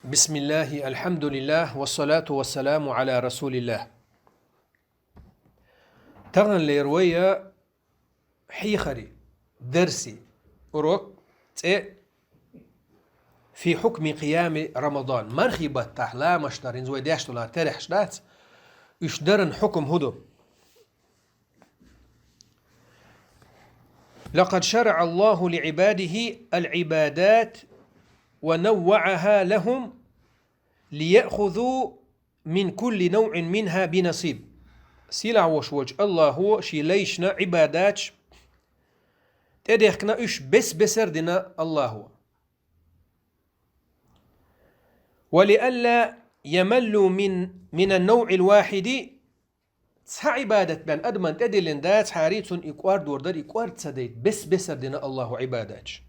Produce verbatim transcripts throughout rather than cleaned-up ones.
بسم الله، الحمد لله، والصلاة والسلام على رسول الله. Таханлера вай хьехари, дарси, урок, цӀе في حكم قيام رمضان. Мархий баттахь ламаш дар, хӀинца вай деш долу терахьаш дац, уьш даран хьукам хӀун ду? لقد شرع الله لعباده العبادات ونوعها لهم ليأخذوا من كل نوع منها بنصيب. Сийлахь волуш волчу Аллахо шен лайшна Ӏибадаташ тӀедехкина, уьш бес-бесар дина Аллахо. ولئلا يملوا من من النوع الواحد. Цхьа Ӏибадат бен адаман тӀедиллина дацахьара, цунна и кӀордор дара, и кӀорд ца дайта, бес-бесар дина Аллахо Ӏибадаташ.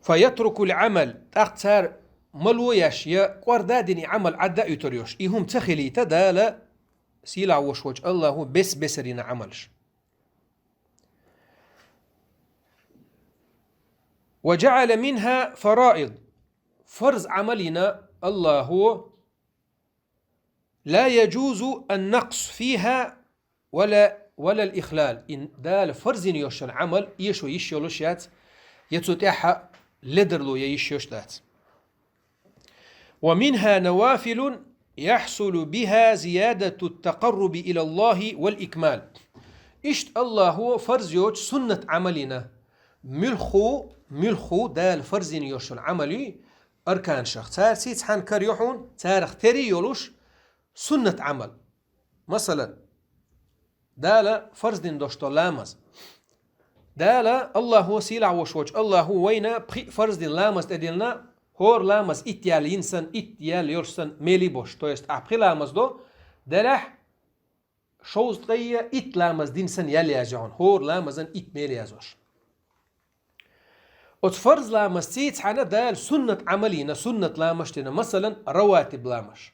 فيتركوا العمل, тӀаккха цара мало еш я кӀорда а дина и Ӏамал Ӏадда а уьтур йолуш. И хӀума ца хилийта Дала, сийлахь волуш волчу Аллахо бес-бесар йина Ӏамалш. وجعل منها فرائض. Фарз Ӏамал йина Аллахо, لا يجوز النقص فيها ولا ولا الإخلال. И Дала фарз йина йолуш йолу Ӏамал эшо йиш йолуш яц, я цу тӀехь ледарло я йиш йолуш дац. ومنها نوافل يحصل بها زيادة التقرب إلى الله والإكمال. Иштта Аллахо фарз йоцу суннат Ӏамал йина. Муьлхха, муьлхха Дала фарз йина йолуш йолу Ӏамал ю, арканашах. Царций цхьаьна кара ю хьуна, царах тера йолуш суннат Ӏамал. Масалан, Дала фарз дина долуш долу ламаз. Дала, Аллахо, сийлахь волуш волчу Аллахо вайна пхиъ фарз дина ламаз тӀедиллина, хӀора ламаз итт ял йина санна, итт ял йолуш санна мелий болуш. То есть ахь пхи ламаз до, делахь шовзткъе итт ламаз дина санна ял язъян, хӀора ламазан итт мелий язъян. Оцу фарз ламазций цхьаьна Дала суннат Ӏамал йина, суннат ламаш дина, масалан, раватиб ламаш.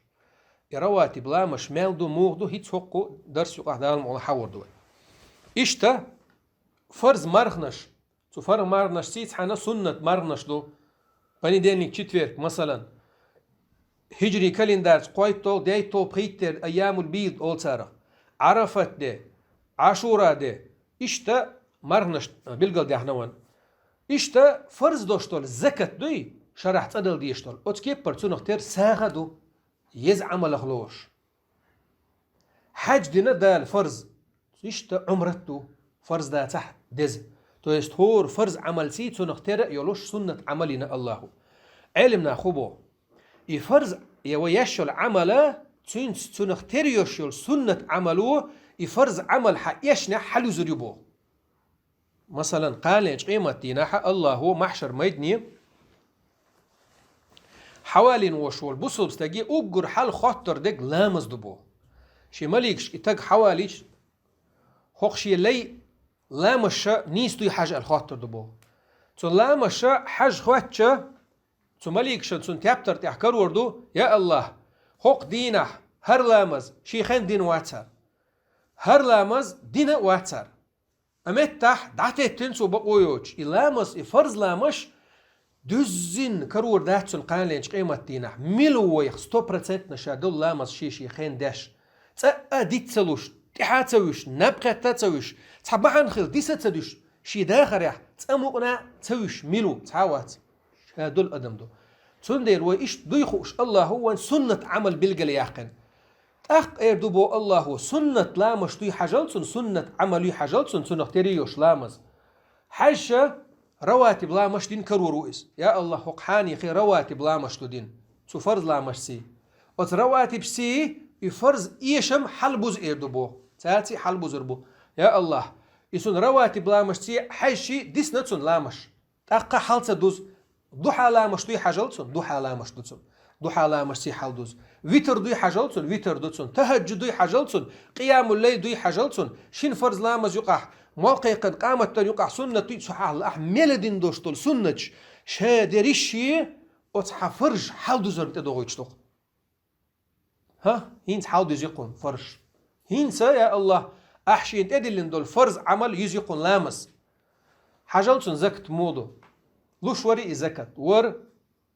И раватиб ламаш мел ду, муха ду, хӀинца хӀокху дарс юкъахь Дала мукъ лахь хьахор ду вай. Иштта фарз марханаш, цу фарз марханашций цхьаьна суннат марханаш ду. Понедельник, четверг, масалан, хӀиджри календарца кхойтталгӀа, дейтталгӀа, пхийттера айямул-бийд олу царах, Ӏарафат де, Ӏашура де, иштта марханаш билгалдаьхна ван. Иштта фарз долуш долу закат дуй, шарахь цӀа дала дезаш долу, оцу кеппара цунах тера сагӀа ду, еза Ӏамалах лоруш. Хьаьж дина Дала фарз, иштта Ӏумрат ду, фарз дацахь деза. То есть хӀора фарз Ӏамалций цунах тера а йолуш суннат Ӏамал йина Аллахо. Ӏелимнаха хӀун боху? И фарз, я вай еш йолу Ӏамала, цуьнца цунах тера йолуш йолу суннат Ӏамало, и фарз Ӏамал хьан эшнехь хьалузур ю боху. Масалан, кхаленчу къематдийнахьа Аллахо махьшар майдане хьавалийна волуш волу бусалба стаге уггар хьалха хоттур дерг ламаз ду боху. Шен маликашка и стаг хьавалийча, хӀокху шен лай ламаша нийса дуй хьажа аьлла хоттур ду боху. Цу ламаша хьажа хоьттича, цу маликашна цунна тептар тӀехь карор ду: «Я Аллах, хӀокху дийнахь хӀара ламаз шен хенна дина вацара. ХӀара ламаз дина а вацара». А меттахь дӀатеттина цо бакъо йоцуш, и ламаз, и фарз ламаш дуьззина карор дац цунна кхаленчу къематдийнахь. Мила ву вайх сто процентна ша долу ламаз шен-шен хенна деш? ЦӀа а диц ца луш, тӀаьхьа а ца вуьш, наб кхетта а ца вуьш, цхьа бахьана хила диса а ца дуьш, шен дахарехь цӀа мукъана а ца вуьш мила ву? Цхьа а вац. Ша долу адам ду. Цундела вай иштта дуй хууш, Аллахо вайн суннат Ӏамал билгала яьккхина. ТӀаккха эр ду бо Аллахо, суннат ламаш дуй хьажал цунна, суннат Ӏамал юй хьажал цунна, цунах тера йолуш ламаз. Хьаьжча, раватиб ламаш дин карор ву иза. Я Аллах, хӀокху хьанехе раватиб ламаш ду дин. Цу фарз ламашций. Оцу раватибшций и фарз эшам хьалбуза эр ду бо. Царций хьалбузур бу. Я Аллах, и цунна раватиб ламашций хьаьжчий дисна цунна ламаш. ТӀаккха хьал ца дузу. Духьа ламаш дуй хьажал цунна, духьа ламаш ду цунна. Духьа ламашций хьал дузу. Витр дуй хьажал цунна, витр ду цунна. Тахаджуд дуй хьажал цунна, къиямул-лайл дуй хьажал цунна. Шин фарз ламаз юкъахь, молкхайкхан къаматтан юкъахь суннат дуй, цу хьал ахь мела дин долуш долу суннаташ ша дерриш шен оцу хьан фарж хьал дузарна тӀедогӀуьйтуш ду-кх. ХӀа, хӀинца хьал дуьзу кхунна фарж. ХӀинца, я Аллах, ахь шена тӀедиллина долу фарз Ӏамал юьзу кхунна ламаз. Хьажал цунна закат муха ду. Луш вари и закат? Вара.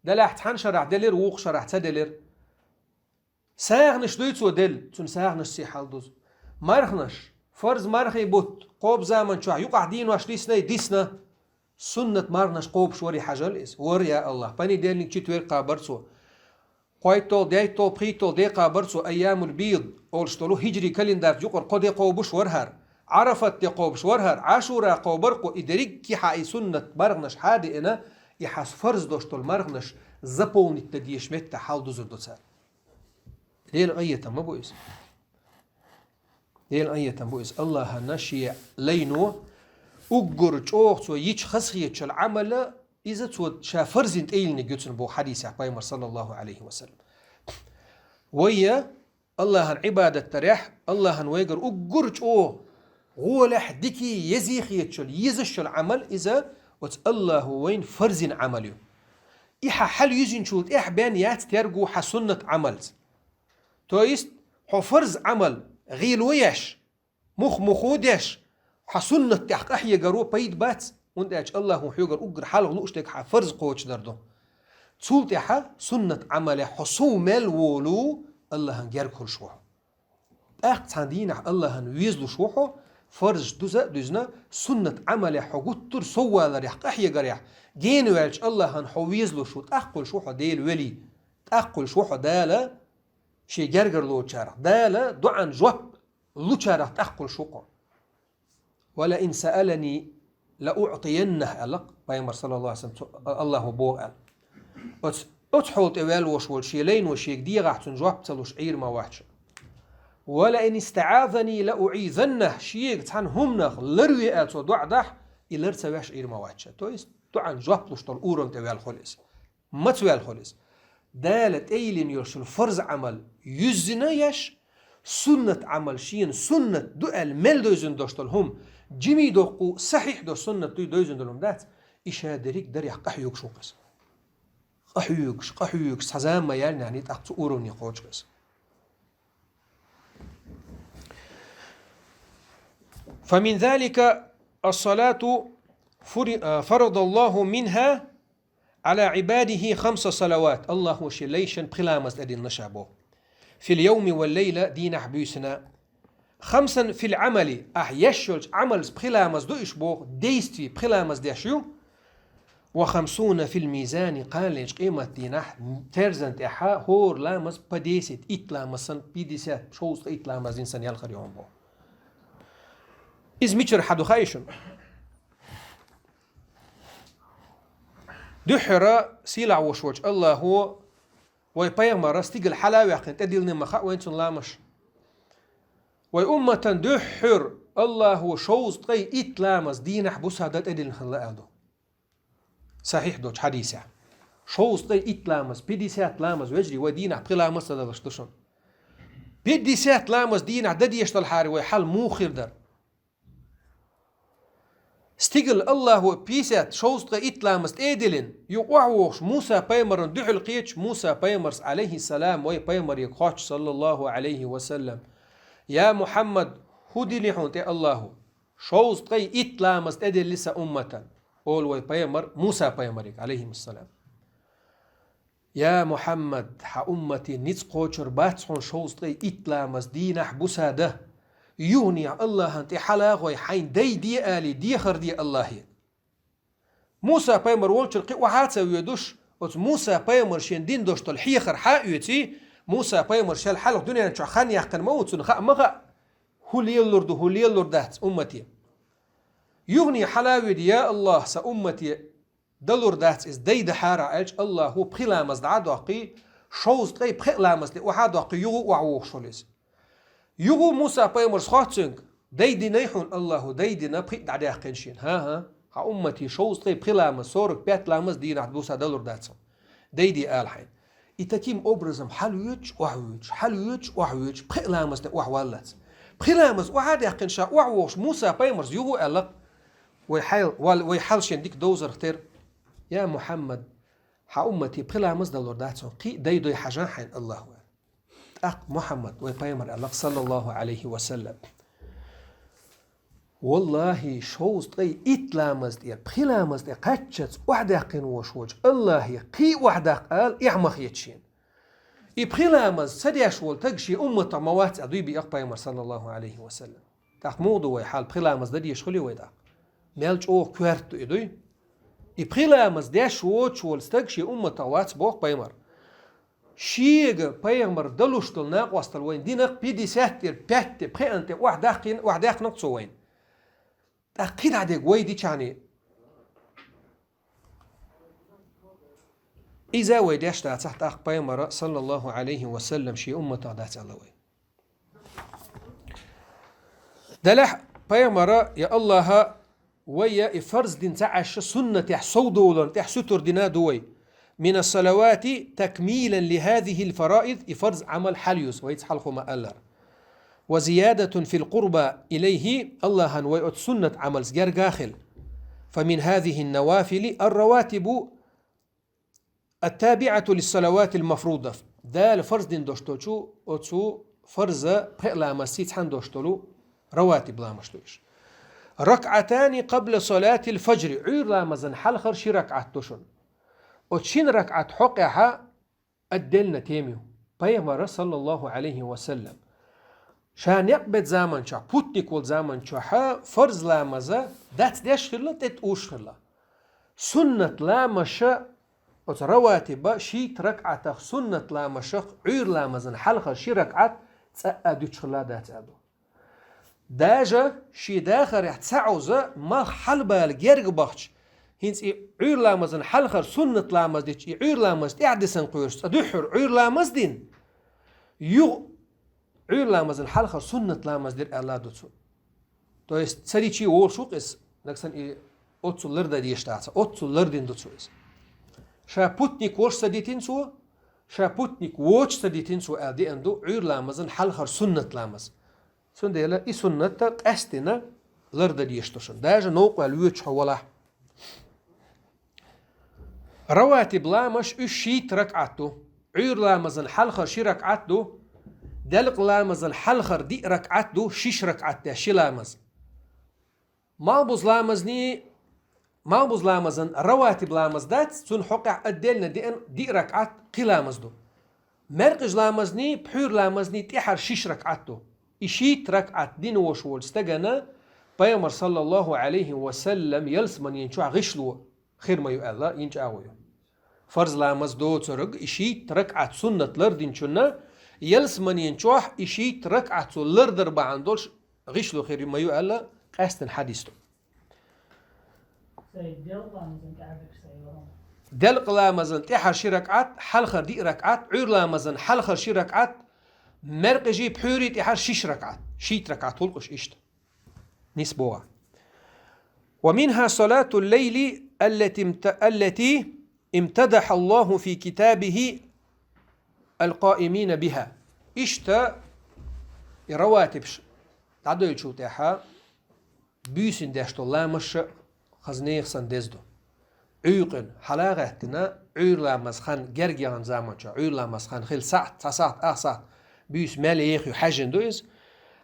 Делахь цхьан шарахь делира, вукху шарахь ца делира. СагӀанаш дуй цо делла, цуьнан сагӀанашций хьал дузу. Марханаш, фарз мархий бутт, кхобу заман чохь юкъахь дийнош дисний, дисна. Суннат марханаш кхобуш варий хьажал иза. Вара, я АллахӀ, понедельник, четверг кхабар цо. КхойтталгӀа, дейтталгӀа, пхийтталгӀа де кхабар цо, айямул бийд олуш долу хӀиджри календарца юкъара кхо де кхобуш вара хӀара. Ӏарафат де кхобуш вара хӀара, Ӏашура кхобар кхо, и дерриг а хьан и суннат марханаш хьан а деана, и хьан фарз долуш долу марханаш заполнить дан дезаш меттехь хьал дузур ду цара. Делан къинхетам ма бу иза. Делан къинхетам бу иза. АллахӀана шен лайно уггар чӀогӀа цо йича хазахетачу Ӏамала иза цо ша фарзина тӀейиллинарг ю цунна боху хьадисехь пайхамар, саллаллаху Ӏалайхи ва саллам. Вай АллахӀан Ӏибадат дарехь, АллахӀан вайгара уггар чӀогӀа гӀолехь, дикий, езий хетачул, езаш йолу Ӏамал иза оцу АллахӀо вайна фарзина Ӏамал ю. И хьан хьал юьзинчул тӀаьхьа бен яц терго хьан суннат Ӏамалца. То есть, хьо фарз Ӏамал гӀийла ву еш, мух-муху деш, хьан суннат тӀехь къахьегаро пайда бац, хӀунда аьлча АллахӀо хьоьгара уггар хьалха лууш дерг хьан фарз кхочушдар ду. Цул тӀаьхьа суннат Ӏамалехь хьо сов мел волу АллахӀан герга хуьлуш ву хьо. ТӀаккха цхьана дийнахь АллахӀан везалуш ву хьо, фарзаш дуза а дуьзна, суннат Ӏамалехь хьо гуттар а сов валарехь, къахьегарехь, гена ваьлча АллахӀан хьо везалуш ву, тӀаккха хуьлуш ву хьо Дела вели, тӀаккха хуьлуш ву хьо Дала шен гергара лоцучарах, Дала доӀан жоп лучарах тӀаккха хуьлуш ву хьо. «Ва ла ин саалани ла уътияннах», аьлла пайхамар, саллаллаху Ӏалайхи ва саллам, цу, АллахӀо боху аьлла. Оцу, оцу хьол тӀе ваьлла волуш волу шен лайно шега дегӀахь цунна жоп ца луш Ӏийр ма вац шу. «Ва ла ин истаӀазани ла уӀизаннах», шега цхьана хӀуманах ларве аьлла цо доӀа дахь, и лар ца веш Ӏийр ма вац шу. То есть, доӀан жоп луш долу урам тӀе ваьлла хуьлу иза. Маца ваьлла хуьлу иза? Дала тӀейиллина йолуш йолу фарз Ӏамал юьззина еш, суннат Ӏамал шена суннат ду аьлла мел девзина долуш долу хӀума, жимий доккху, сахьихь долуш суннат дуй девзина долу хӀума дац, и ша дерриг дарехь къахьоьгуш ву-кх иза. Къахьоьгуш, къахьоьгуш, цхьа зама ма яьллинехь, тӀаккха цу уровне кхочу-кх иза. فمن ذلك الصلاة فر-، فرض الله منها على عباده خمس صلوات. АллахӀо шен лайшна пхи ламаз тӀедиллина ша боху. في اليوم والليلة, дийнахь, буьйсанна. خمسا في العمل, ахь еш йолчу Ӏамалца пхи ламаз ду уьш боху, действий пхи ламаз деш ю. وخمسون في الميزان, кханалечу къематдийнахь терзан тӀехь хӀора ламаз по десять, итт ламаз санна, пятьдесят, шовзткъе итт ламаз дина санна яьлла хир ю хьуна боху. Иза мичара хьан ду хаьий шуна? Дуьххьара сийлахь волуш волчу АллахӀо вай пайхамара стигала хьала а ваьккхина тӀедиллина ма хаьа вайна цуьнан ламазаш. Вай умматан дуьххьара АллахӀо шовзткъе итт ламаз дийнахь, буса дан тӀедиллина хилла аьлла ду. Сахьихь долчу хьадисехь. Шовзткъе итт ламаз, пятьдесят ламаз, вежарий, вай дийнахь пхи ламаз ца далуш ду шуна. Пятьдесят ламаз дийнахь дан дезаш далахьара вай хьал муха хир дара? Стигала АллахӀо пятьдесят, шовзткъе итт ламаз тӀе а диллина, юха охьавогӀуш Муса пайхамарна дуьхьал кхеташ, Муса пайхамарс, Ӏалайхиссалам, вай пайхамаре хоттуш, саллаллаху Ӏалайхи ва саллам: «Я Мухьаммад, хӀун дили хьуна тӀе АллахӀо? Шовзткъе итт ламаз тӀедиллина сан умматан», олу вай пайхамар Муса пайхамаре, Ӏалайхиссалам. «Я Мухьаммад, хьан уммате ницкъ кхочур бац хьуна шовзткъе итт ламаз дийнахь, буса дан. Юханехьа АллахӀан тӀе хьала а гӀой, хьайн дай де алий, дехар де АллахӀе». Муса пайхамар волчуьра кхин охьа а ца воьдуш, оцу Муса пайхамара шен дина долуш долу хьехар хьа а оьций, Муса пайхамар шел хьалха дуьнен чохь хан яьккхина ма ву, цунна хаа ма хаьа, хӀун лелалур ду, хӀун лелалур дац уммате. Юхане хьала а воьдий, я АллахӀ, сан уммате далур дац иза, дай дахьара аьлча, АллахӀо пхи ламаз дӀа а доккхий, шовзткъе пхеа ламаз тӀе охьа а доккхий, юха а охьавогӀуш волу иза. Юха а Муса пайхамарс хотту цуьнга: «Дай диний хьуна АллахӀо?» «Дай дина, пхиъ дӀадаьккхина шена». «ХӀан-хӀа, хьан уммате шовзткъе пхи ламаз, сорок пять ламаз дийнахь, буса далур дац хьуна. Дай де ала хьайна». И таким образом хьалвоьдуш, охьавоьдуш, хьалвоьдуш, охьавоьдуш, пхеа ламаз тӀе охьаваллалц. Пхи ламаз охьа а даьккхина, ша охьавогӀуш Муса пайхамарс юха а аьлла-кх: «Вай хьал, вал-, вай хьал шен дика довзарх тера. Я Мухьаммад, хьан уммате пхи ламаз далур дац хьуна, кхин а дай дой хьажахь хьайна АллахӀо». ТӀаккха Мухьаммад, вай пайхамар аьлла-кх, саллаллаху Ӏалайхи ва саллам: Валлахьи, шовзткъе итт ламаз тӀера пхи ламаз тӀе кхаччалца охьадаьккхина волуш волчу Аллахье кхин а охьадаккха ала эхь ма хета шена. И пхи ламаз ца деш волу стаг шен умматах ма вац аьлла дуй биъна Пайхамара, саллаллаху Ӏалайхи ва саллам. ТӀаккха муха ду вай хьал, пхи ламаз дан дезаш хуьлий вай тӀаккха? Мел чӀогӀа коьрта ду и дуй? И пхи ламаз деш воцуш волу стаг шен умматах вац боху Пайхамара. Шега Пайхамара далуш долу накъосталла вайна динарг пятьдесят тӀера пять тӀе пхиъна тӀе охьадаккхина, охьадаьккхина-кх цо вайна. ТӀаккха кхин дӀа дерг вай дичахьана, иза вай деш дацахь, тӀаккха Пайхамара, саллаллаху Ӏалайхи ва саллам, шен умматах дац аьлла вай. Делахь Пайхамара я Аллахьа вай я и фарз дина ца Ӏаш, суннатехь совдоларна тӀехь сутур дина ду вай. Мина салавати такмилан ли хазихил фараид, и фарз Ӏамал хьалъюзу, вайца хьалха ма-аллара. Ва зиядатун фил къурба илайхи, Аллахьан вай оцу суннат Ӏамалца герга хила. Фа мин хазихин навафили ар-раватибу ат-табиӀату лиссалаватил мафруда. Дала фарз дина долуш долчу оцу фарза пхеа ламазций цхьаьна долуш долу раватиб ламазаш ду уьш. Ракъатани къабла салатил фаджри. Ӏуьйра ламазан хьалхара ши ракъат ду шуна. Оцу шина ракъат хьокъехьа отдельно тема ю. Пайхамара, саллаллаху Ӏалайхи ва саллам, ша некъ бечу заманчохь, путник волу заманчохьа, фарз ламаза дац деш хилла, тӀе тӀуш хилла. Суннат ламаша, оцу раватиба шийтта ракъатах суннат ламашах Ӏуьйра ламазан хьалхара ши ракъат цкъа а дуьтуш хилла дац аьлла ду. Даже шен дахарехь цхьа Ӏовза малх хьалабала герга бахча, хӀинца и Ӏуьйра ламазан хьалхара суннат ламаз дича, и Ӏуьйра ламаз тӀаьхьа дисна кхоьруш, цкъа дуьххьара Ӏуьйра ламаз дина, юха Ӏуьйра ламазан хьалхара суннат ламаз дира аьлла ду цо. То есть ца дичий волуш ву-кх иза, нагахь санна и оццул лардан дезаш дац, оццул лардина ду цо иза. Ша путник волуш ца дитина цо, ша путник воцуш ца дитина цо аьлла деана ду Ӏуьйра ламазан хьалхара суннат ламаз. Цундела и суннат къаьсттина лардан дезаш ду шуна, даже новкъа ваьлла воьдуш хьо валахь. Раватиб ламаш уьш шийтта ракъат ду. Ӏуьйра ламазан хьалхара ши ракъат ду. Делкъа ламазан хьалхара диъ ракъат ду, шиш ракъат деш ши ламаз. Малхбуза ламазний, малхбуза ламазан раватиб ламаз дац, цунна хьокъехь отдельно деана диъ ракъат кхин ламаз ду. Маьркъажа ламазний, пхьуьйра ламазний тӀаьхьара шиш ракъат ду. И шийтта ракъат дина волуш волчу стагана Пайхамара, саллаллаху Ӏалайхи ва саллам, ялсаманин чохь гӀишло хир ма ю аьлла, йина чӀагӀо ю. Фарз ламаз доцург и шийтта ракъат суннат лардинчунна ялсаманин чохь и шийтта ракъат цо лардар бахьана долуш гӀишло хир ма ю аьлла, къаьсттина хьадис ду. Делкъа ламазан тӀаьхьара ши ракъат, хьалхара диъ ракъат, Ӏуьйра ламазан хьалхара ши ракъат, маьркъажий, пхьуьйрий тӀаьхьара шиш ракъат. Шийтта ракъат хуьлу-кх уьш иштта. Нисбо. Ва минха салатул лайли аллати имта-, аллати имтадахьа Аллаху фи китабихи алкъаимина биха. Иштта и раватибаш дӀадоьлличул тӀаьхьа буьйсина деш долу ламаш а хаза нехан санна деза ду. Ӏуьйкъина хьала а гӀаьттина, Ӏуьйра ламаз хан герга яхана заманчохь, Ӏуьйра ламаз хан хилла сахьт, цхьа сахьт, ах сахьт, буьйса мел еха ю хьаьжжина ду иза.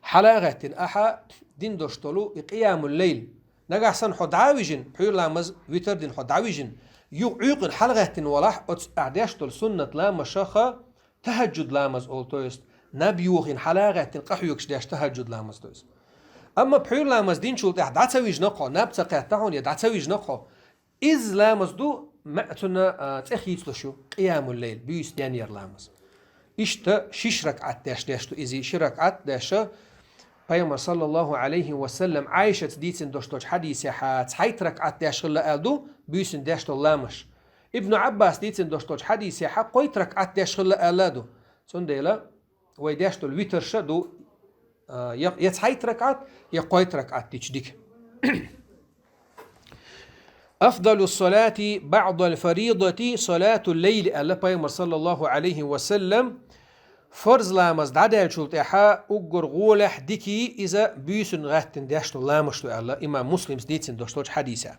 Хьала а гӀаьттина ахьа дина долуш долу и къиямул лайл. Нагахь санна хьо дӀа а вижина, пхьуьйра ламаз, витар дина хьо дӀа а вижина, юха Ӏуьйкъина хьала гӀаьттина валахь, оцу ахь деш долу суннат ламашаха тахӀаджуд ламаз олу, то есть наб йохийна хьала а гӀаьттина къахьоьгуш деш тахӀаджуд ламаз, то есть. Амма пхьуьйра ламаз динчул тӀаьхьа дӀа ца вижина-кх хьо, наб ца кхетта хьуна я дӀа ца вижина-кх хьо, иза ламаз ду, ма-, цунна, а, цӀе хийцалуш ю, къиямул лайл, буьйса денъяр ламаз. Иштта шиш ракъат деш, деш ду иза, ши ракъат деш, Пайхамара, саллаллаху Ӏалайхи ва саллам, Ӏайшаца дийцина долуш долчу хьадисехьа цхьайтта ракъат деш хилла аьлла ду, буьйсина деш долу ламаш. Ибну Ӏаббаса дийцина долуш долчу хьадисехьа кхойтта ракъат деш хилла аьлла ду. Цундела вай деш долу витарша ду, а, я, я цхьайтта ракъат, я кхойтта ракъат дича дика. Афдалу салати баъдал фаридати салатул лайли, аьлла Пайхамара, саллаллаху Ӏалайхи ва саллам, фарз ламаз дӀадаьллачул тӀаьхьа уггар гӀолехь дикий иза буьйсина гӀаьттина деш долу ламаш ду аьлла, имам Муслимс дийцина долуш долчу хьадисехь.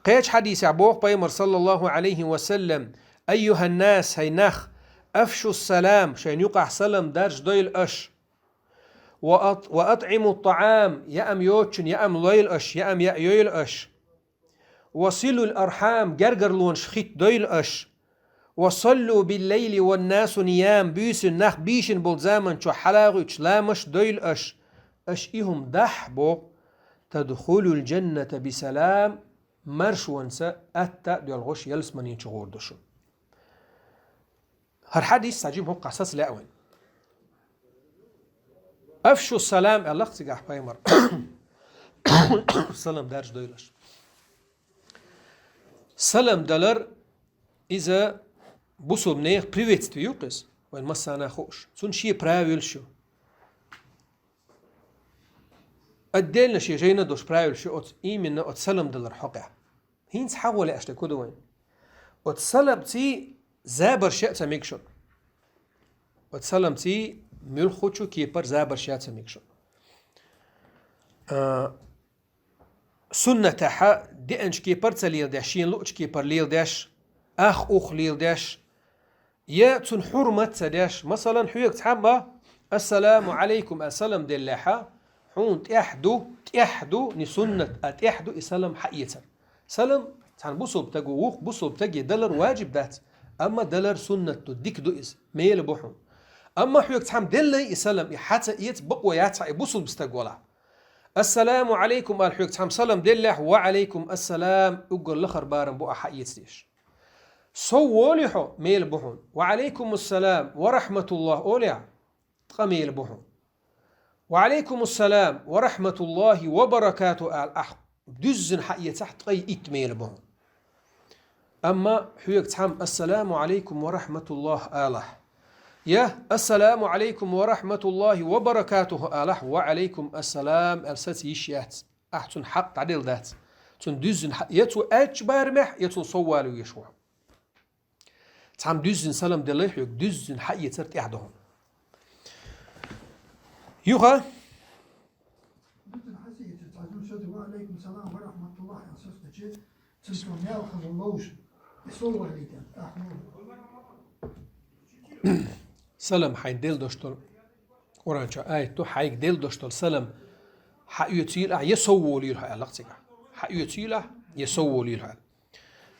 Кхечу хьадисехь боху Пайхамара, саллаллаху Ӏалайхи ва саллам: «Айюханнас, хӀай нах, афшу салам, шайна юкъахь салам даржадойла аша». وأط-، وأطعموا الطعام, яа йоцучунна яа лойла аша, яа яа йойла аша. وصلوا الأرحام, гергарлонаш хитта дойла аша. وصلوا بالليل والناس نيام, буьйсанна нах бийшина болча заман чу хьалагӀуьйтуш ламаш дойла аша. Аша и хӀума дахь, боху, تدخلوا الجنة بسلام, маршонца атта а доьлхуш ялсамани чу гӀур ду шу. ХӀара хьадис цхьа жима хӀокху саца лаьа вайн. أفشوا السلام аьлла-кх цигахь пайхамар. Салам даржа дойла аша. Салам далар иза бусулба нехан приветствие ю-кх иза, вайн массарна хууш. Цунна шен правилаш ю. Отдельно шен жайна долуш правилаш ю оцу, именно оцу салам далар хьокъехь. ХӀинца хьагӀо лаьаш дерг хӀун ду вайн? Оцу саламций забарш яа ца мега шуна. Оцу саламций муьлххачу кепара забарш яа ца мега шуна. А, суннатехь деанчу кепара ца леладеш, шена луучу кепара леладеш, ах-ух леладеш, я цунна хьурмат ца деш, масалан, хьоьга цхьамма «Ассаламу Ӏалайкум» аьлла салам деллехьа, хьуна тӀехь ду, тӀехь ду, не суннат, а тӀехь ду и салам хьаэцар. Салам цхьана бусулба стага вукху бусулба стаге далар ваджиб дац, амма далар суннат ду, дика ду иза, мела бу хьуна. Амма хьоьга цхьамма деллай и салам, и хьа ца эца бакъо яц хьан и бусулба стаг валахь. «Ассаламу Ӏалайкум» аьлла хьоьга цхьамма салам деллехь, «Ва Ӏалайкум ассалам», уггар лахара барам бу ахь хьаэца дезаш. Сов волий хьо, мела бу хьуна. «Ва Ӏалайкумуссалам ва рахьматуллахӀ» олехь, ткъа мела бу хьуна. «Ва Ӏалайкумуссалам ва рахьматуллахӀи ва баракатухӀ» аьлла, ахь дуьззина хьаэцахь, ткъе итт мела бу хьуна. Амма хьоьга цхьамма «Ассаламу Ӏалайкум ва рахьматуллахӀ» алахь, я «Ассаламу Ӏалайкум ва рахьматуллахӀи ва баракатухӀу» алахь, «Ва Ӏалайкум ассалам» аьлла саца йиш яц. Ахь цунна хьакъ дӀаделла дац. Цунна дуьззина хьа-, я цо аьллачу барамехь, я цунна сов вала везаш ву хьо. Цхьамма дуьззина салам деллай хьоьга, дуьззина хьаэцар тӀехь ду хьуна. Юха. Дуьззина хьаэцар тӀехь ду, ва алейкум салам ва рахматуллахӀ аьлла сацдечи, цунна мел хаза ловш, и сов валийта, ахь муха. Салам хьайна делла дош долу. Къуръан чохь аят ду, хьайга делла дош долу салам хьаоьцийла ахь, я сов волийла хьо аьлла-кх цигахь. Хьаоьцийла ахь, я сов волийла хьо аьлла.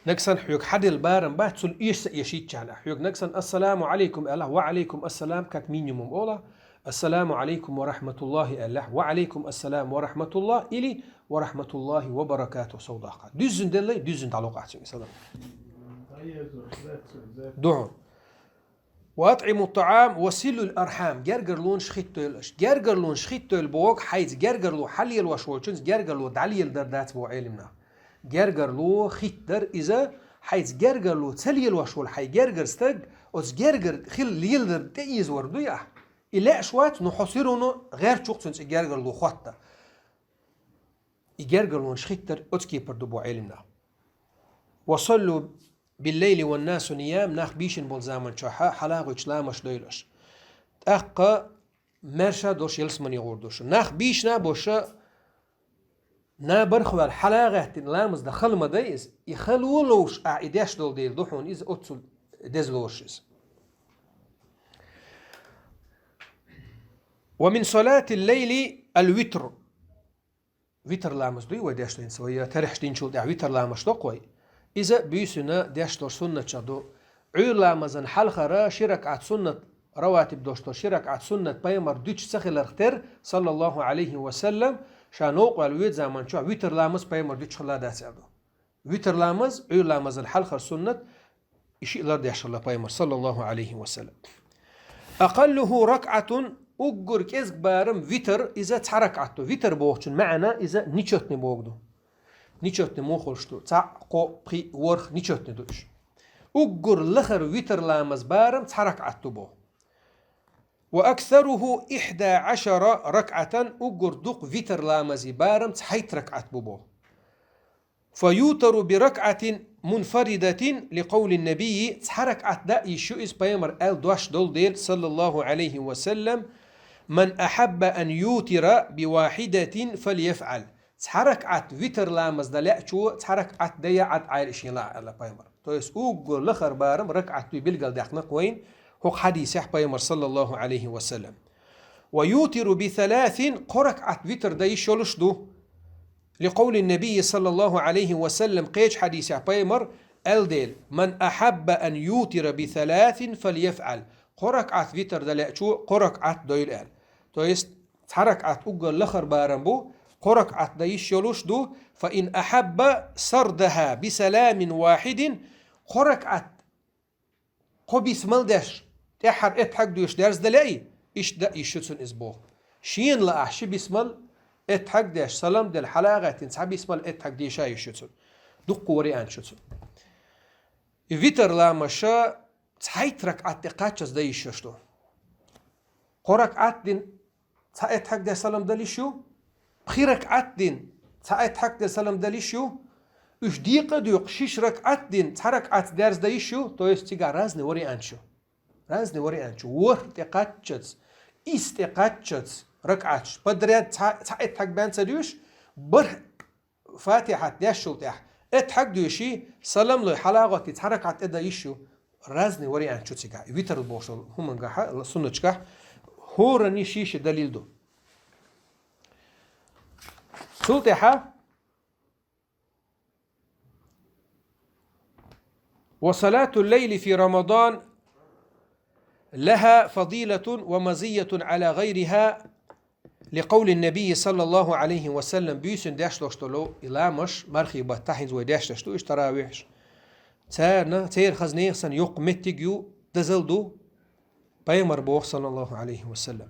Нагахь санна хьоьга хьаделла барам бац, цунна эшса эшийччахьана. Хьоьга нагахь санна «Ассаламу Ӏалайкум» аьллахь, «Ва Ӏалайкум ассалам» как минимум олахь, «Ассаламу Ӏалайкум ва рахьматуллахӀи» аьллахь, «Ва Ӏалайкум ассалам ва рахьматуллахӀ» или «Ва рахьматуллахӀи ва баракатухӀу» сов даккха. Дуьззина деллай, дуьззина дӀалокъахь цуьнга салам. Ду хьуна. «Ва атӀиму тӀаӀам ва силул архьам», гергарлонаш хиттойла аша. Гергарлонаш хиттойла боху хьайца гергарло хьалелош волчуьнца гергарло дӀалеладар дац боху Ӏелимнаха. Гергарло хиттар иза, хьайца гергарло ца лелош волу хьайн гергара стаг, оцу гергара хила леладар тӀеэзавар дуй ахь? И лаьаш вац, но хьо сируно гӀерташ ву-кх цуьнца и гергарло хотта. И гергарлонаш хиттар оцу кепара ду боху Ӏелимнаха. «Ва саллу биллайли ван насу ниям», нах бийшина болу заман чохь хьалагӀуьйтуш ламаш дойла аша. ТӀаккха маьрша долуш ялсамане гӀур ду шу. Нах бийшина а болуш, набарх а ваьлла, хьала а гӀаьттина ламаз дан хала ма дай иза. И хало ловш ахь и деш долу дела ду хьуна иза оццул деза лоруш иза. «Ва мин салатил лайли ал-витр». Витр ламаз дуй вай деш долу, вай тарахь динчул тӀаьхьа витр ламаз доккху вай. Иза буьйсанна деш долу суннатех ду. Ӏуьйра ламазан хьалхара ши ракаӀат суннат, раватиб долуш долу ши ракаӀат суннат пайхамар дуьтуш ца хиларх тера, саллаллаху Ӏалайхи ва саллам, ша новкъа ваьлла веза заман чохь витр ламаз пайхамар дуьтуш хилла дац аьлла ду. Витр ламаз, Ӏуьйра ламазан хьалхара суннат, и шиъ лардеш хилла пайхамар, саллаллаху Ӏалайхи ва саллам. «Акъаллуху ракаӀатун», уггар кӀезиг барам витр, иза цхьа ракаӀат ду. Витр бохучун маьӀна иза нечётный боху ду. Нечётный муха хуьлуш ду? Цхьаъ, кхоъ, пхиъ, ворхӀ нечётный ду уьш. Уггар лахара витр ламаз барам цхьа ракаӀат ду боху. «Ва аксаруху ихьда Ӏашара ракаӀатан», уггар дукха витр ламазан барам цхьайтта ракаӀат бу боху. «Фа ютару би ракаӀатин мунфаридатин ли къавлин набийи», цхьа ракаӀат дан йиш ю иза пайхамар аьлла дош долу дела, саллаллаху Ӏалайхи ва саллам: «Ман ахьабба ан ютира би вахьидатин фальяфӀал». Цхьа ракаӀат витр ламаз дан лаьачо, цхьа ракаӀат дая Ӏад Ӏайла шен лахь аьлла пайхамар. То есть уггар лахара барам ракаӀат дуй билгалдаьккхина-кх вайна хӀокху хьадисехь пайхамар, саллаллаху Ӏалайхи ва саллам. ويوتر بثلاث, кхо ракаӀат витр дан йиш йолуш ду. لقول النبي صلى الله عليه وسلم, кхечу хьадисехь пайхамар аьлла дела: من أحب أن يوتر بثلاث فليفعل, кхо ракаӀат витр дан лаьачо кхо ракаӀат дойла аьлла. То есть, цхьа ракаӀат уггар лахара барам бу, кхо ракаӀат дан йиш йолуш ду, فإن أحب سردها بسلام واحد, кхо ракаӀат кхо бисмал деш, тӀаьххьара эттахьаг доьшуш дерза дан лаьий, иштта дан йиш ю цунна иза боху. Шена лаахь ши бисмал эттахьаг деш, салам делла, хьала а гӀаьттина, цхьа бисмал эттахьаг деша йиш ю цунна. Дуккха вариант ю цунна. И витр ламаша цхьайтта ракаӀат тӀе кхаччалц дан йиш йолуш ду. Кхо ракаӀат дина цхьа эттахьаг деш салам дала йиш ю, пхи ракаӀат дина цхьа эттахьаг деш салам дала йиш ю, уьш декъа а доькъуш, шиша ракаӀат дина цхьа ракаӀатца дерза дан йиш ю, то есть цигахь разный вариант ю. Разный вариант ю. ВорхӀ тӀе кхаччалц, исс тӀе кхаччалц ракаӀаташ подряд цхьа, цхьа эттахьаг бен ца доьшу, бархӀ Фатихьат дешчул тӀаьхьа эттахьаг доьший, салам лой, хьала а гӀоттий, цхьа ракаӀат тӀе дан йиш ю, разный вариант ю цигахь. Витр бохуш долу хӀумангахь, суннаташкахь, хӀоранна ши-ши далил ду. Цул тӀаьхьа: وصلاة الليل في رمضان لها فضيلة ومزية على غيرها لقول النبي صلى الله عليه وسلم, буьйсанна деш долуш долу и ламаш, мархий баттахь хӀинца вай деш деш ду уьш таравихьаш. Царна, церан хазне а санна йоккха меттиг ю, дозалла ду, пайхамар боху, саллаллаху Ӏалайхи ва саллам: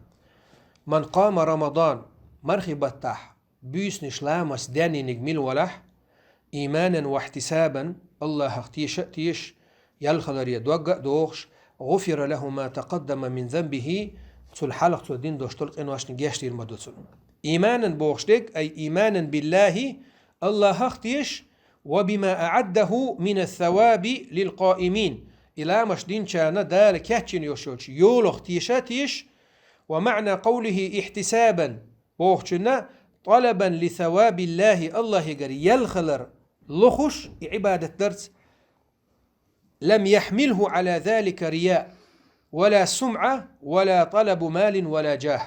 من قام رمضان, мархий баттахь буьйсанаш ламаца даьнниг мила валахь, إيمانا واحتسابا, Аллахах теша а тешаш, ял хиларе дог а дохуш, غفر له ما تقدم من ذنبه, цул хьалха цо дина долуш долу къиношна гечдийр ма ду цунна. إيمانا бохуш дерг, أي إيمانا بالله, Аллахах тешаш, وبما أعده من الثواب للقائمين, и ламаш динчарна Дала кечйина йолуш йолчу йолах теша а тешаш, ومعنى قوله احتسابا бохучунна, طلبا لثواب الله, Аллахьигара ял хилар лохуш и Ӏибадат дарца, لم يحمله على ذلك رياء ولا سمعة ولا طلب مال ولا جاه.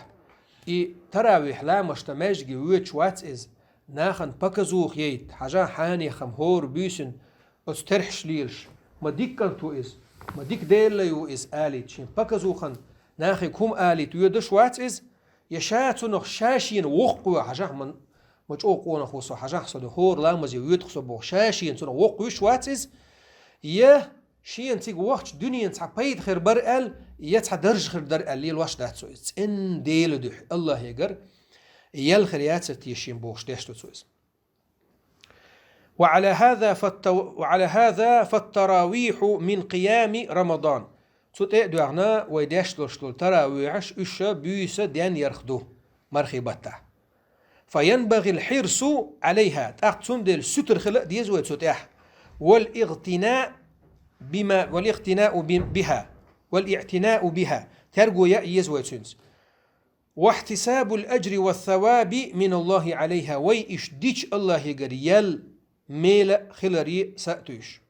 И таравихь ламаш дан маьждиге воьдуш вац иза, нахана показуха яйта, хьажахь, хьенехам хӀора буьйсанна оцу терхьаш лелаш, ма дика кӀант ву иза, ма дика Делан лай ву иза алийта, шен показухана нахе хӀума алийта воьдуш вац иза, я ша цунах ша шена воккхавоь, хьажахь, ма, ма чӀогӀа къонах ву со, хьажахь, со ду хӀора ламазе воьдух со бохуш, ша шена цунах воккхавеш вац иза, я шена цига вахча дуьненан цхьа пайда хир бара аьлла, я цхьа дарж хир дара аьлла лелош дац цо иза. ЦӀена Делан дуьхьа, Аллахьигара ял хир яцара те шена бохуш деш ду цо иза. وعلى هذا فالت-، وعلى هذا فالتراويح من قيام رمضان. Цу тӀе а доьгӀна, вай деш долуш долу таравихьаш уьш буьйса денъярх ду, мархий баттахь. فينبغي الحرص عليها, тӀаккха цундела суьтар хила а деза вай цу тӀехь. والاغتناء بما، والاغتناء ب-، بها، والاعتناء بها, терго ян а еза вай цуьнца. واحتساب الأجر والثواب من الله عليها, вай иштта дича Аллахьигара ял, мела хиларе са а туьйш.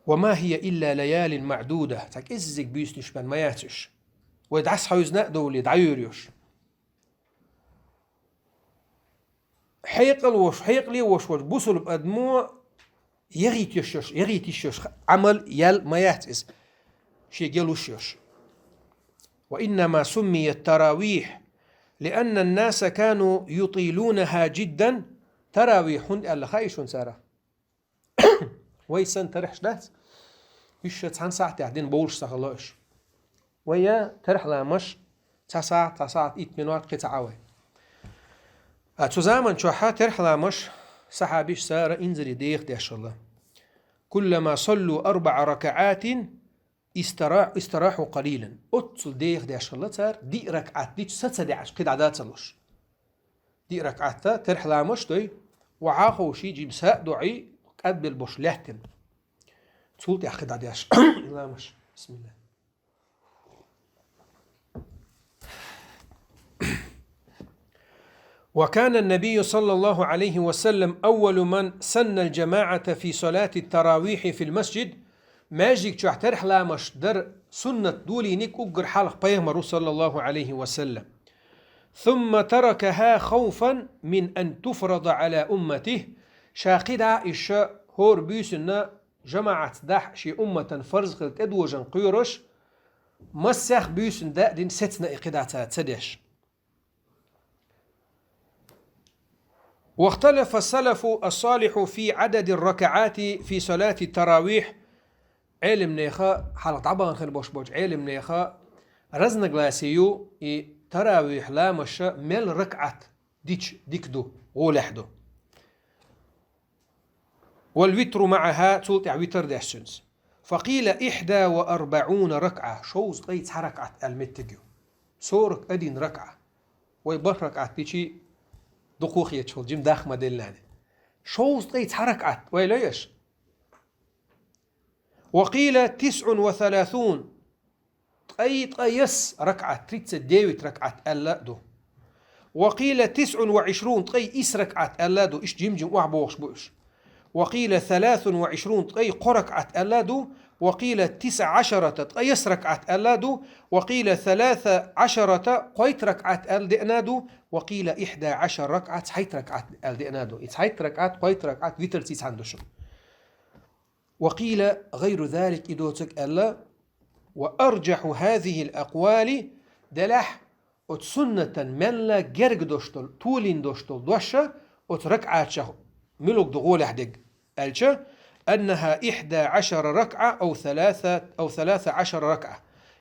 وما هي إلا ليال معدودة, цхьа кӀеззиг буьйсанаш бен ма яц уьш. Вай дӀасахьевзина а довлий, дӀайоьру уьш. Хьекъал вош, хьекъале вош волчу бусулба адамо яхийта йиш йолуш, яхийта йиш йолуш Ӏамал, ял ма яц иза, шега ялуш йолуш. وإنما سميت تراويح لأن الناس كانوا يطيلونها جدا. Таравихь хӀунда аьлла хаьий шуна цара? Вай санна тархьаш дац? Уьш ша цхьана сахьтехь дина бовлуш ца хилла уьш. Вай я тархьа ламаш цхьа сахьт, цхьа сахьт итт минот, кхин цхьа Ӏа вай. А цу заман чохьа тархьа ламаш сахьабиш цара инзаре деха деш хилла. كلما صلوا أربع ركعات استرا-، استراحوا قليلا. Оццул деха деш хилла цара, диъ ракаӀат дича са ца деӀаш, кхидӀа дан ца луш. Диъ ракаӀатта терхьа ламаш дой, охьа а ховший, жима са а доӀий, кӀадбелла бош лаьттина. Цул тӀаьхьа кхидӀа деш ламаш. Бисмилла. وكان النبي صلى الله عليه وسلم أول من سن الجماعة في صلاة التراويح في المسجد. Маьждиг чохь терхьламаш дар суннат долийниг уггар хьалха пайхамаро, саллаллаху Ӏалайхи ва саллам. ثم تركها خوفا من أن تفرض على أمته. Ша кхидӀа а иша хӀора буьйсанна жамаӀатца дахьа шен умматан фарз хила тӀедожан кхоьруш, массех буьйсанна да а дина сецна и кхидӀа ца, ца деш. واختلف السلف الصالح في عدد الركعات في صلاة التراويح. Ӏелимнеха, хьалха дӀабахана хила бош болчу Ӏелимнеха разногласие ю и таравих ламаша мел ракаӀат дича дика ду, гӀолехь ду. والوتر معها, цул тӀаьхьа витр деш цуьнца. فقيل إحدى وأربعون ركعة, шовзткъе цхьа ракаӀат аьлла меттиг ю. Сорок один ракаӀа. Вай бархӀ ракаӀат дичи дукхо хеташ волу, жима дах ма делла нани. Шовзткъе цхьа ракаӀат, вай лоьш? وقيل تسع وثلاثون, ткъе ткъайесна ракаӀат, тридцать девять ракаӀат аьлла а ду. وقيل تسع وعشرون, ткъе исс ракаӀат аьлла а ду, иштта жим-жим охьабохуш бу уьш. وقيل ثلاث وعشرون, ткъе кхо ракаӀат аьлла а ду. وقيل تسع عشرة, ткъайесна ракаӀат аьлла а ду. وقيل ثلاث عشرة, кхойтта ракаӀат аьлла деана а ду. وقيل إحدى عشر ركعة, цхьайтта ракаӀат аьлла деана а ду. И цхьайтта ракаӀат, кхойтта ракаӀат витрций цхьаьна ду шуна. وقيل غير ذلك, и доцург аьлла. وأرجح هذه الأقوال, делахь оцу суннатан мелла герга дош долу, толийна дош долу дош оцу ракаӀатех муьлхарг ду гӀолехь дерг аьлча, أنها إحدى عشر ركعة أو ثلاثة، أو ثلاث عشرة ركعة.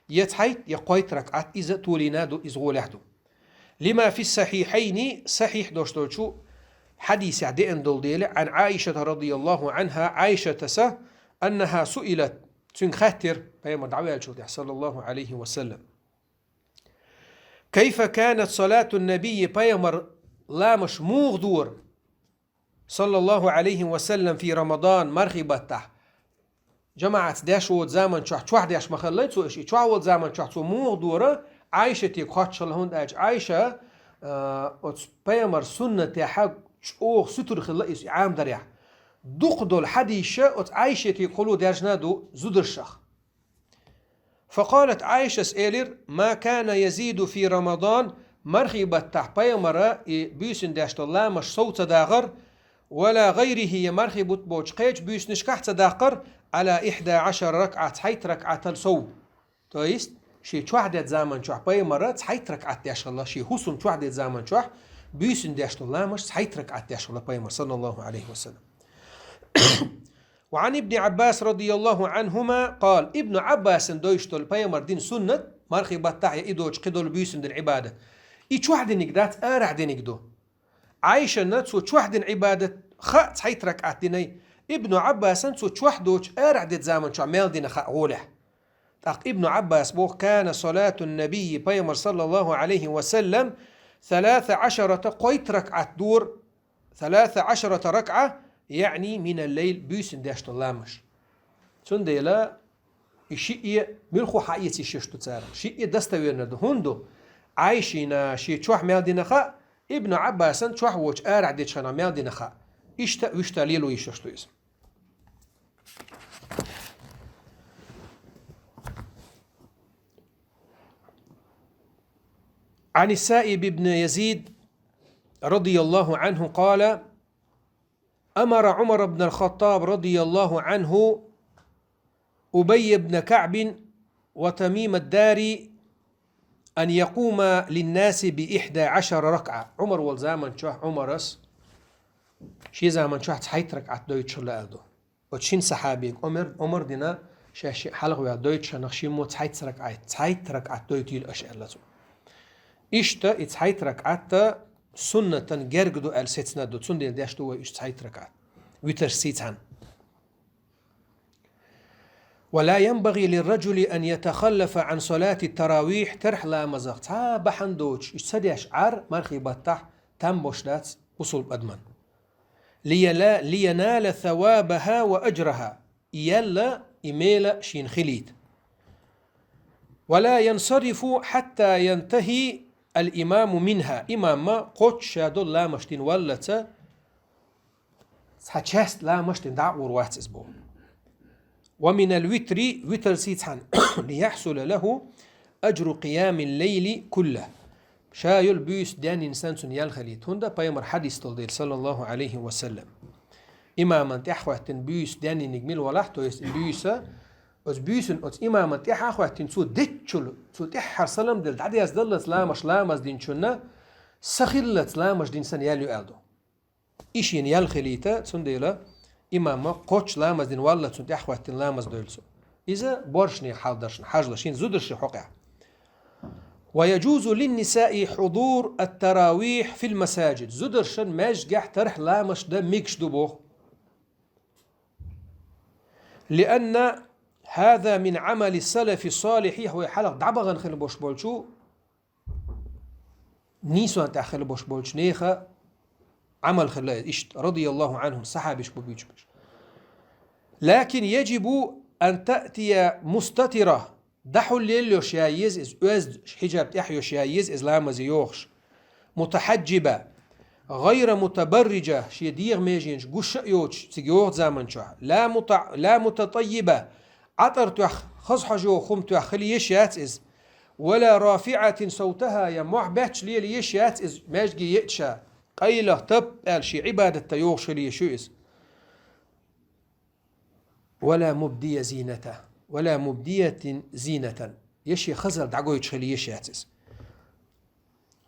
Я цхьайтта, я кхойтта ракаӀат иза толийна ду, иза гӀолехь ду. لما في الصحيحين, сахьихь дош долчу хьадисехь деана долу дела, عن عائشة رضي الله عنها, Ӏайшатас, أنها سئلت, цуьнга хаьттира, пайхамар дӀаваьллачул тӀаьхьа, صلى الله عليه وسلم: كيف كانت صلاة النبي, пайхамар ламаш муха дора, صلى الله عليه وسلم، في رمضان, мархий баттахь? ЖамаӀатца деш волу заман чохь, чохь деш ма хиллай цо, и чохь волу заман чохь цо муха дора, Ӏайшатега хоттуш хилла, хӀунда аьлча Ӏайша, а, оцу пайхамар суннатехь чӀогӀа сутара хилла иза Ӏамадарехь. Дукха долу хьадисаш оцу Ӏайшатегахула даьржина а ду зударшах. فقالت, Ӏайшас элира: ما كان يزيد في رمضان, мархий баттахь пайхамара и буьйсанна деш долу ламаш сов ца дахара, ولا غيره, я мархий бутт боцу кхечу буьйсанашкахь ца даккхара, على إحدى عشر ركعة, цхьайтта ракаӀатал сов. То есть, шен чохь дечу заман чохь пайхамара цхьайтта ракаӀат деш хилла, шен хӀусам чохь дечу заман чохь буьйсанна деш долу ламаш цхьайтта ракаӀат деш хилла пайхамар, صلى الله عليه وسلم. وعن ابن عباس رضي الله عنهما قال, Ибну Ӏаббасана дойтуш долу пайхамар дина суннат, мархий баттахь я и доцуш кхидолу буьйсанна дина Ӏибадат, и чохь диниг дац, арахь диниг ду. Ӏайшана цо чохь дина Ӏибадат хаьа цхьайтта ракаӀат динарг, Ибну Ӏаббасана цо чохь доцуш арахь дечу заман чохь мел дина хаьа гӀолехь. ТӀаккха Ибну Ӏаббас боху: كان صلاة النبي, пайхамар, صلى الله عليه وسلم, ثلاث عشرة, кхойтта ракаӀат дора, ثلاث عشرة ركعة, يعني من الليل, буьйсанна деш долу ламаш. Цундела и шиъ муьлхха хьаэца йиш йолуш ду цара? Шиъ достоверно ду. ХӀунда ду? Ӏайшина шен чохь мел дина хаьа, Ибну Ӏаббасана чохь воцуш арахь дечу хенахь мел дина хаьа. Иштта а вуьшта лело йиш йолуш ду иза. عن السائب بن يزيد رضي الله عنه قال: أمر عمر بن الخطاب رضي الله عنه أبي بن كعب وتميم الداري أن يقوما للناس بإحدى عشر ركعة. Ӏумар волу заман чохь Ӏумарас шен заман чохь цхьайтта ракаӀат дойтуш хилла аьлла ду. Оцу шина сахьабига Ӏумар, Ӏумар дина, шаьш шиъ хьалха ваьлла дойтуш хенахь, шиммо цхьайтта ракаӀат, цхьайтта ракаӀат дойтийла аша аьлла цо. Иштта и цхьайтта ракаӀат суннатан герга ду аьлла сецна ду, цундела деш ду вай уьш цхьайтта ракаӀат. Витрш сийцхьан. ولا ينبغي للرجل أن يتخلف عن صلاة التراويح, терхьламазах цхьа бахьана доцуш, уьш ца деш Ӏар мархий баттахь там бош дац бусулба адаман. ليلا-، لينال ثوابها وأجرها, и ял а, и мел а шена хилийта. ولا ينصرف حتى ينتهي الإمام منها, имам кхоччуш ша долу ламаш дина валлалц, цхьа часть ламаш дина дӀа а гӀур вац иза боху. ومن الوتر, витрсий цхьана, ليحصل له أجر قيام الليل كله. Ша йолу буьйса денйина санна цунна ял хилийта. ХӀунда пайхамар хьадис долу дела, саллаллаху Ӏалайхи ва саллам. Имаман тӀаьхьахӀоьттина буьйса денйиниг мила валахь, то есть буьйса, оцу буьйсанна оцу имаман тӀаьхьахӀоьттина цо деччул, цо тӀаьххьара салам делла, дӀадерзадаллалц ламаш ламаз динчунна, са хиллалц ламаш дина санна ял ю аьлла ду. И шена ял хилийта, цундела имама кхоччуш ламаз дина валлалц цунна тӀаьхьахӀоьттина ламаз дойла цо. Иза боьршачу хьалдаршна хьажалаш, хӀинца зударши хьокъехь. ويجوز للنساء حضور التراويح في المساجد. Зударшна маьждигехь тархьа ламаш дан мегаш ду боху. لأن هذا من عمل السلف الصالح, вай хьалха дӀабахана хила болуш болчу нийсонан тӀехь хила болуш болчу нехан Ӏамал хилла иштта, رضي الله عنهم, сахьабаш бу буьйцуш берш. لكن يجب أن تأتي مستترة, дӀахьулъелла йолуш ян еза иза, оьзда хьиджаб тӀехь йолуш ян еза иза ламазе йогӀуш. متحجبة, غير متبرجة, шен дегӀан меженаш гуш а йоцуш цига йогӀу заман чохь. لا مت-, لا متطيبة, Ӏатар тоьхна, хаза хьожа йогӀу хӀума тоьхна хила езаш яц иза. ولا رافعة صوتها, я мохь бетташ лела езаш яц иза маьждиге еъча ша. Къайлаха тап аьлла шен Ӏибадат дан йогӀуш хила езаш ю иза. ولا مبدية زينة, ولا مبدية زينة, я шен хазалла дӀагойтуш хила езаш яц иза.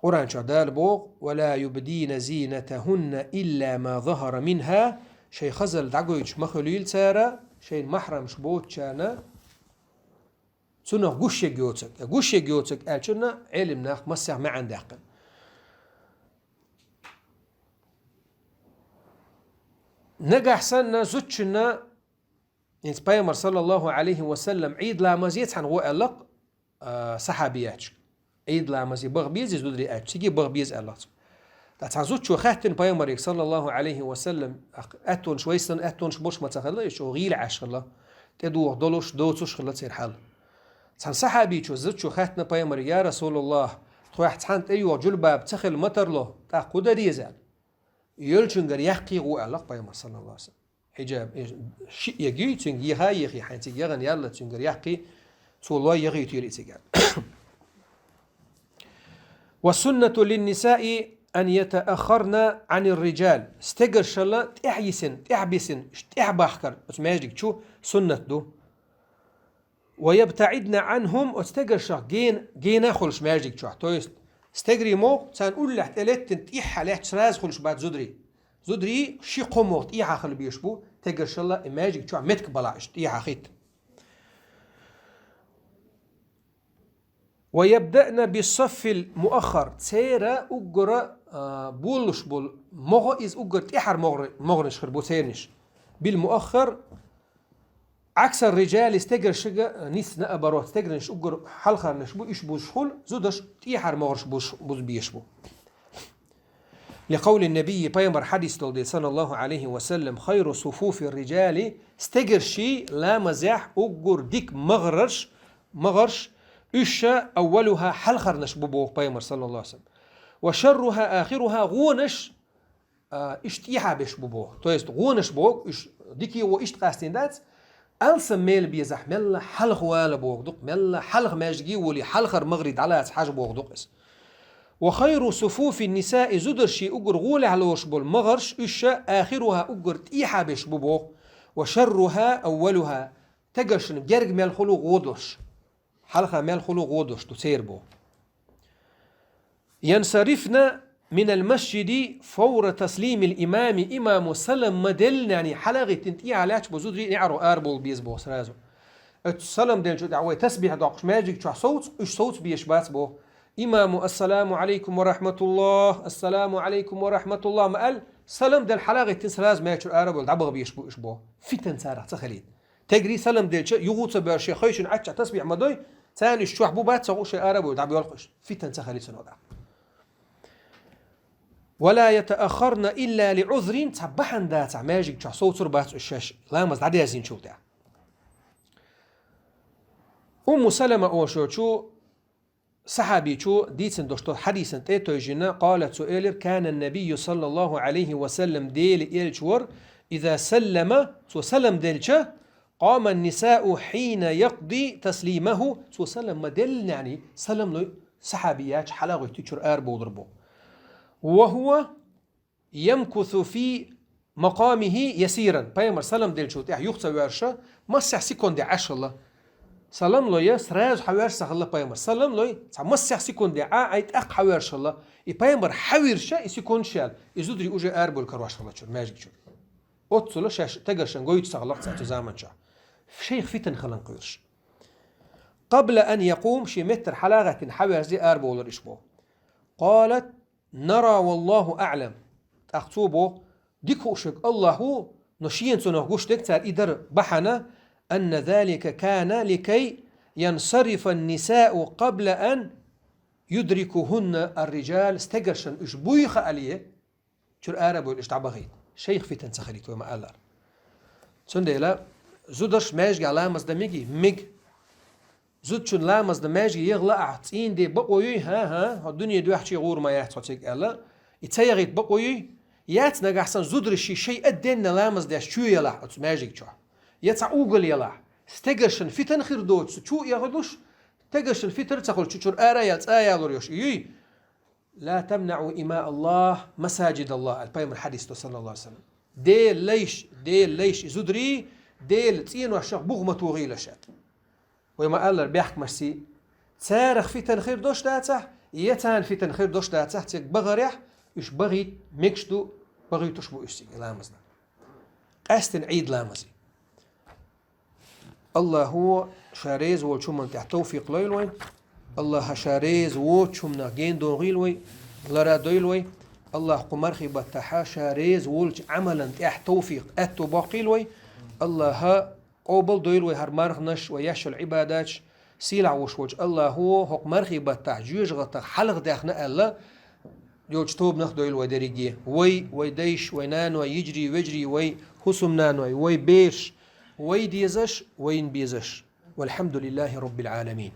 Къуръан чохь Дала боху: ولا يبدين زينتهن إلا ما ظهر منها, шайн хазалла дӀагойтуш ма хуьлийла цара, шайна махьрамаш боцучарна, цунах гуш ерг йоцург. Гуш ерг йоцург аьллачунна Ӏелам наха массех маьӀна даьккхина. Нагахь санна зудчунна, хӀинца пайхамар, саллаллаху Ӏалайхи ва саллам, Ӏийд ламазе цхьаьна гӀо аьлла-кх, а, сахьабияташка. Ӏийд ламазе баха беза иза зударий аьлча, цига баха беза аьлла-кх цо. Ткъа цхьана зудчо хаьттина пайхамарга, саллаллаху Ӏалайхи ва саллам, аьттонаш, вай санна аьттонаш болуш ма ца хилла, уьш чӀогӀа гӀийла Ӏаш хилла, тӀедуха долуш, доцуш хилла церан хьал. Цхьана сахьабичо, зудчо хаьттина пайхамарга: «Я РасулаллахӀ, тхох цхьанна тӀейогӀу джулбаб ца хилла ма тарло, тӀаккха хӀун дан деза?» аьлла. «Йолчуьнгара яккхий гӀо», аьлла-кх пайхамар, саллаллаху Ӏалайхи ва саллам. Хьиджаб, э, шиъ ерг юй, цуьнга еха а ехий, хьайна цига яхана ялла цуьнгара яккхий, цо лой яхийтийла и цига. «والسنة للنساء أن يتأخرن عن الرجال». Стегаршалла тӀаьхьа йисина, тӀаьхьа бисина, тӀаьхьа бахкар оцу маьждиг чу суннат ду. «ويبتعدن عنهم», оцу стегаршах гена, гена хуьлуш маьждиг чохь. То есть, стегарий могӀу, царна уллехь тӀелеттина тӀехьа лаьтташ сразу хуьлуш бац зударий. Зударий ши-кхо могӀа тӀехьа хила безаш бу, стегаршалла и маьждиг чохь меттиг балахь иштта тӀехьа хӀитта. «ويبدأن بالصف المؤخر». Церан уггара, а, болуш болу могӀа, иза уггар тӀаьхьара могӀар-, могӀарнаш хир бу цернаш. «بالمؤخر». «عكس الرجال», стегаршка нийса, наоборот, стегарнаш уггар хьалхарнаш бу, уьш бузуш хуьлу, зударш тӀехьара могӀарш бузуш, буза безаш бу. «لقول النبي», пайхамар хьадис долу дела, саллаллаху Ӏалайхи ва саллам: «خير صفوف الرجال», стегарший ламазехь уггар дика магӀарш, магӀарш, уьш ша «أولها», хьалхарнаш бу боху пайхамар, саллаллаху Ӏалайхи ва саллам. «وشرها آخرها», гӀонаш, а, иштта тӀехьа беш бу боху. То есть гӀонаш боху, уьш дикий гӀо иштта къастийна дац, алсам мел безахь, мелла хьалха вала боху дукха, мелла хьалха маьждиге а волий, хьалхара магӀарий дӀалаца хьажа боху дукха иза. «وخير صفوف النساء», зударший уггар гӀолехь лоруш болу магӀарш, уьш ша «آخرها», уггар тӀехьа беш бу боху, «وشرها أولها», стегаршна герга мел хуьлу гӀо долуш. Хьалха мел хуьлу гӀо долуш ду церан боху. «ينصرفن من المسجد فور تسليم الإمام», имамо салам ма-деллинехь, хьала а гӀиттина, тӀехьа лаьтташ болу зударий неӀаро арабовла беза боху сразу. Оцу салам деллачул тӀаьхьа вай тасбихь доккхуш маьждиг чохь совцу, уьш совца безаш бац боху. Имамо: «السلام عليكم ورحمة الله, السلام عليكم ورحمة الله», ма аьлла, салам делла хьала а гӀиттина, сразу маьждиг чуьра арабовла дӀабаха безаш бу уьш боху. Фитан царах ца хилийта. Стегарий салам делча, юха а ца боьлхуш, шайн ховшина Ӏаччохь тасбихь ма дой, царна уьш чохь бу бац, ца гӀо шайн арабовла дӀабоьлху уьш. Фитан ца хилийта цунах дӀа. «ولا يتأخرن إلا لعذر», цхьа бахьана дацахь, маьждиг чохь совцур бац уьш шаьш, ламаз дӀадерзийначул тӀаьхьа. Умму Салама олуш йолчу сахьабичо дийцина долуш долу хьадисан тӀе а тевжина, къала, цо элира: «كان النبي صلى الله عليه وسلم», Делан элча вара, «إذا سلم», цо салам делча, قام النساء حين يقضي تسليمه. Цо салам ма деллинехь, салам лой сахьабияташ хьалагӀоьттичура арабовлар боху. وهو يمكث في مقامه يسيرا. Пайхамар салам деллачул тӀаьхьа юха ца воьрзуш, массехь секунде Ӏаш хилла. Салам лой, сразу хьавоьрзуш ца хилла пайхамар. Салам лой, цхьа массехь секунде Ӏа, Ӏай тӀаккха хьавоьрзуш хилла. И пайхамар хьавирзича, и секундаш яьлла, и зударий уже арабовла карош хилла чуьра, маьждиг чуьра. Оццула шаьш тегар шайн гойтуш ца хилла цхьа цу заман чохь. Шайх фитна хиларна кхоьруш. قبل أن يقوم, шен меттара хьалагӀаьттина хьаваьрзий арабовлар уьш боху. قالت: نرى والله أعلم. ТӀаккха цо боху: дика хууш верг АллахӀ ву, но шена цунах гуш дерг цара и дар бахьана, أن ذلك كان لكي ينصرف النساء قبل أن يدركهن الرجال, стегаршна уьш буй хаале, чуьра арабовла уьш дӀабахийта. Шайх фитна ца хилийта вай ма-аллара. Цундела зударш маьждигехь ламаз дан мегий? Мега. Зудчун ламаз дан маьждиге яха лаахь, цӀийнан де бакъо юй, хӀан-хӀа, хьо дуьне доьхчий гӀур ма яц хьо цига аьлла, и ца яхийта бакъо юй? Яц, нагахь санна зударий шайн а денна ламаз деш чу ялахь оцу маьждиг чохь, я цхьа угол ялахь, стегаршна фитна хир доцуш, цу чу а яхалуш, стегаршна фитна ца хуьлуш, чу чуьра ара а яьлла, цӀа а ялор йолуш и юй? لا تمنعوا إماء الله مساجد الله, аьлла пайхамар хьадис тӀехь, саллаллаху Ӏалайхи ва саллам. Делан лайш, Делан лайш и зударий, Делан цӀеношех бух ма тухийла ша. Вай ма-аллара бехкамашций, царах фитна хир долуш дацахь, я царна фитна хир долуш дацахь, цига бахарехь, уьш бахийта мегаш ду, бахийтуш бу уьш цига ламаз дан. Къаьсттина Ӏийд ламазий. АллахӀа Ша реза волчу хӀуманна тӀехь тавфикъ лойла вайн. АллахӀа Ша реза воцучу хӀуманах гена дохийла вай, лара дойла вай. АллахӀа кху мархий баттахь Ша реза волчу Ӏамална тӀехь тавфикъ, аьтто боккхийла вай. АллахӀа къобал дойла вай хӀара марханаш, вай еш йолу Ӏибадаташ. Сийлахь вуш волчу АллахӀа хӀокху мархий баттахь жоьжахатах хьалхадаьхна аьлла йолчу тобанах дойла вай дерриге. Вай, вай дайш, вай наной, йижарий, вежарий, вай хӀусамнаной, вай бераш, вай дезаш, вайна безаш. والحمد لله رب العالمين.